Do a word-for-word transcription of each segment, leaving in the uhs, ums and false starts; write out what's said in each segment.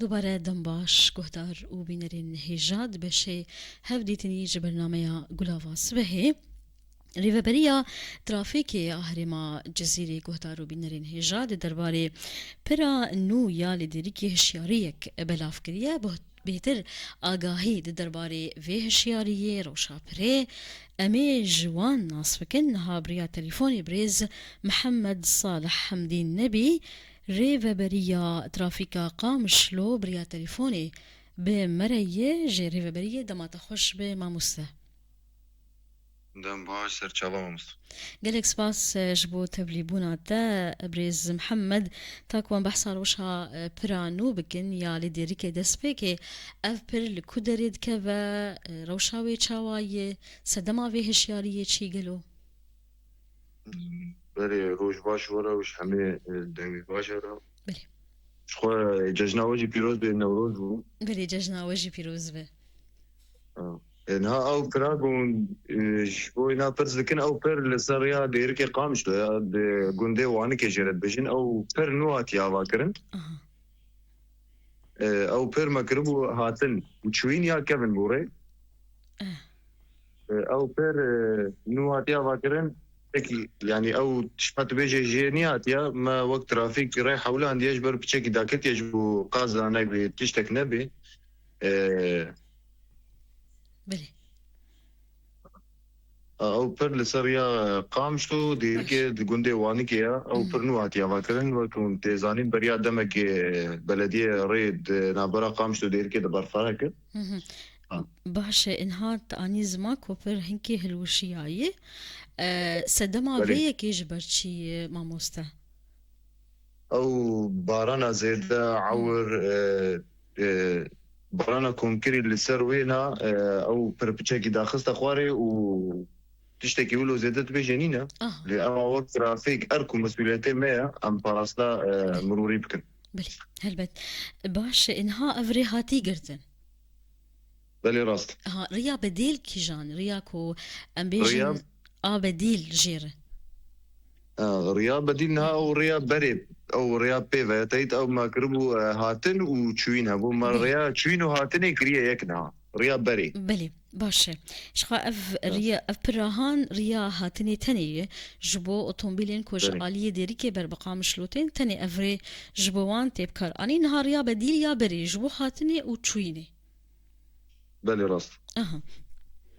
Dubare dem baş, guhdar û bînerên hêja di beşê hevdîtinî ji bernameya Gulava Sibehê. Rêveberiya Trafîkê ya Herêma Cizîrê guhdar û bînerên hêja di derbarê pira nû ya lêdêrikê hişyariyek belav kiriye. Buh-, bêhtir agahî di derbarê vê hişyariyê rewşa pirê em ê ji wan nas bikin. Niha bi riya telefonê birêz Mihemed Salih Hemdîn Nebî, Rêveberiya Trafîka Qamişlo bi riya telefonê bi me re ye. Ji rêveberiyê dema te xweş be mamoste. Dem baş, serçava mamoste. Gelek spas, e, ji bo tevlîbûna te, birêz Mihemed. Ta ku em behsa rewşa, e, pira nû bikin ya lêdêrikê destpêkê, ev pir li ku derê dikeve, e, rewşa wê çawa ye, sedema vê hişyariyê çi gelo? Belê, roj baş we re û ji hemê, e, demê baş e re. Belê. Ji xwe cejna we jî pîroz be, Newroz bû. Belê, cejna we jî pîroz be. Ha. E, niha ew pira ku, e, ji bo îna pirs dikin, ew pir li ser rêya Dêrikê Qamişlo ya, di gundê Wanikê jê re dibêjin, ew pir nû hatiye avakirin. Aha. E, ew pir me kiribû hatin û çûyîn ya kevin bû rê. Eh. E, ew pir, e, nû hatiye avakirin. Pekî, yanî ew tişt me tu bêje jê nîhatiye, me wek trafîk rê hewlandiye ji ber piçekî daketiye ji bo qazanekê tiştek nebê. E, Belê. Ew pir li ser riya Qamişlo, Dêrikê di gundê Wanikê ye. Ew Hı hı. pir nû hatiye avakirin. Wek hûn tê zanîn, beriya demekê belediyê rê di navbera Qamişlo Dêrikê de berfireh kir. Hı hı. Ha. Baş e, inha tu anî ziman ku pir hinkê hilweşiyaye. E, sedema Belê. vê yekê ji ber çi ye, mamoste? Ew barana zêde, Hı. ewir, e, e, barana komkirî li ser wêna, e, ew pir piçekî daxiste xwarê û tiştekî wilo zêde dibêje nîne. Aha. Lê ew wek trafîk, erk û mesûliyetê me ye, em parasta, e, Belê. mirûrî bikin. Belê, helbet. Baş e, inha ev rê hatî girtin. Belê, rast. Ha, riya bedêl kîjan? Riya ku em bêjin Riya a bedîl jê re. Ha, riya bedîl niha ew riya berê, ew riya pê ve, teyt ew me kiribû, e, hatin û çûyîn hebû. Me Belê. riya çûyîn û hatinê kiriye yek niha. Riya berê. Belê, baş e. Ji xwe ev Rast. riya, ev pirahan riya hatinê tenê ye. Ji bo otomobîlên ku ji Belê. aliyê Dêrikê ber bi Qamişlo tên, tenê ev rê ji bo wan tê bi kar anî. Niha riya bedîl ya berê ji bo hatinê û çûyînê. Belê, rast. Aha.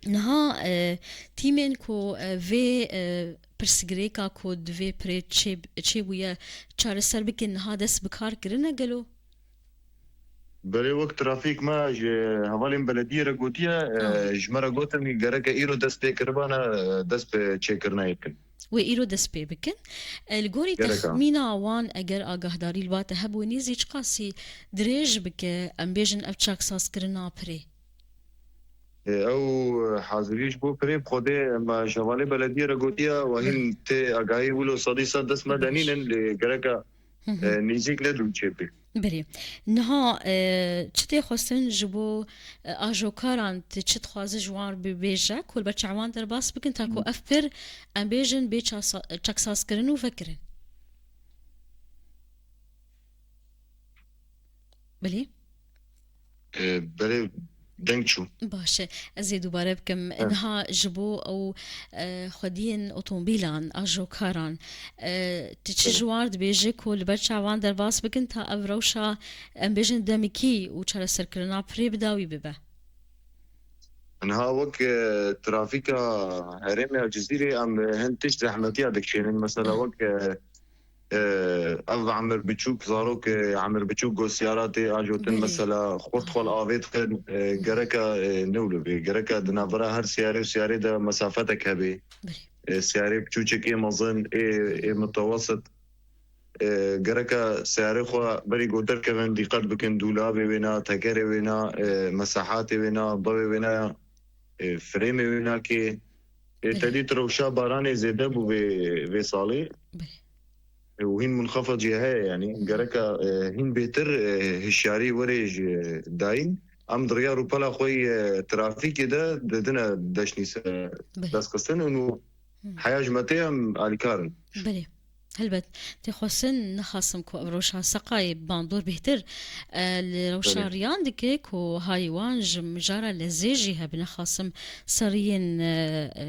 Niha, e, tîmên ku, e, vê, e, pirsgirêka ku di vê pirê çê-, çêbûye çareser bikin, niha dest bi kar kirine gelo? Belê, wek trafîk me ji hevalên belediyê re gotiye, e, Aha. ji me re gotin, gereke îro dest pê kiribane, e, dest bi çêkirina yê bikin. Wê îro dest pê bikin. E, li gorî Gerek e. texmîna wan, eger agahdarî li ba te hebû, nêzî çiqasî dirêj bike, em bêjin ev çaksazkirina pirê? E, ew, e, hazirî ji bo pirê bi Xwedê me ji hevalê belediyê re gotiye, we hîn Belê. tê agahî wilo sedî sed dest me Baş. denînin, lê gereke, Hı hı. e, nêzîk ne dû çê bê. Belê. Niha, e, çi tê xwestin ji bo, e, ajokaran, tu çi dixwaze ji wan bibêje, ku li ber çavan derbas bikin, ta ku Hı. ev pir, em bêjin, bê çasa-, çaksazkirin û vekirin? Belê. E, belê, deng çû. Baş e. Ez ê dubare bikim. Evet. Niha ji bo ew, e, xwediyên otomobîlan, ajokaran, e, tu çi Evet. ji wan dibêje ku li ber çavan derbas bikin, ta ev rewşa, em bêjin, demikî û çareserkirina pirê bi dawî bibe? Niha wek, e, trafîka herêmê ya Cizîrê em, e, hin tişt zehmetiya dikişênin. Mesela Hı. wek, e, e, ev emir biçûk, zarok, e, emir biçûk ku siyara tê ajotin, Belê. mesela xurt xwe li avê dixin, e, Hı. gereka, e, ne wilo bê. Gereka di navbera her siyarê û siyarê de mesafetek hebe. Belê. E, siyarê biçûçik, ê mezin, ê, ê mitewesit. E, gereka seyarê xwe berî ku derkevin dîqet bikin, dûlabê wêna, tekerê wêna, e, mesahatê wêna, bavê wêna, e, frêmê wêna kê. E, Belê. tedît rewşa baranê zêde bû vê, vê salê. Belê. E, û hîn munxefid jî heye, yanî Hı. gereka, e, hîn bêtir, e, hişyarî were ji dayîn. Em di riya rûpela xwe yê, e, trafîkê de didine deşnîse Belê. destxistin û Hı. heya ji me tê em alîkar in. Belê. Helbet, tê xwestin nexasim ku ev rewşa seqayê bandor bêhtir, e, li rewşa Belê. riyan dike ku hayê wan ji mijara lezê jî hebine, xasim ser riyên, e, e,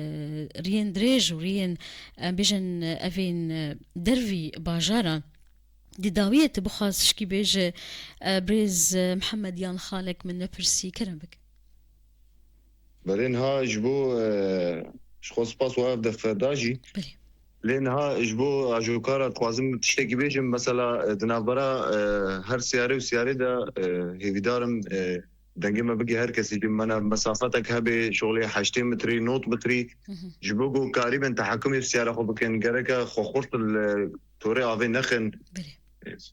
riyên dirêj û riyên, em bêjin, e, evên, e, dervî bajaran. Di dawiyê tu bixwaz şikî bêje, e, birêz, e, Mihemed yan Xalek min nepirsî, kerem bike. Belê niha ji bo, e, ji xwe spas wa ev defe da jî. Belê. Lê niha ji bo ajokara dixwazim tiştekî bêjim. Mesela, e, di navbera, e, her siyare û siyare de, e, hêvîdar im, e, dengê me bigê her kesî. Ji me ne mesafetek hebe, şolê heştê metrî, nod metrî. Hı hı. Ji bo ku karîbin tehekumê bi siyara xwe bikin, gereke xwe xurt li torê avê nexin. Belê.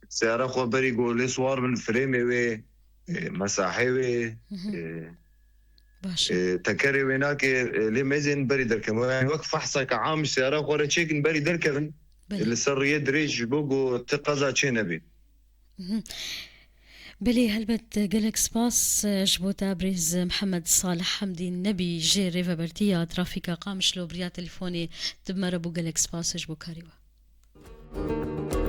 Siyara xwe berî ku lê siwar bin firêmê wê, e, mesahê wê, Hı hı. e, Baş. e, tekerê wê nake, e, lê mêzên berî derkevin. Yani wek fehseke am siyara xwe re çêkin berî derkevin. Belê. Li ser riyê dirêj ji bo ku ti qeza çê nebî. Mhm. Belê, helbet, gelek spas, e, ji bo te birêz Mihemed Salih Hemdî Nebî jê rêvebertiya trafîka Qamişlo bi riya telefonê tu bi me re bû, gelek spas ji bo karê we.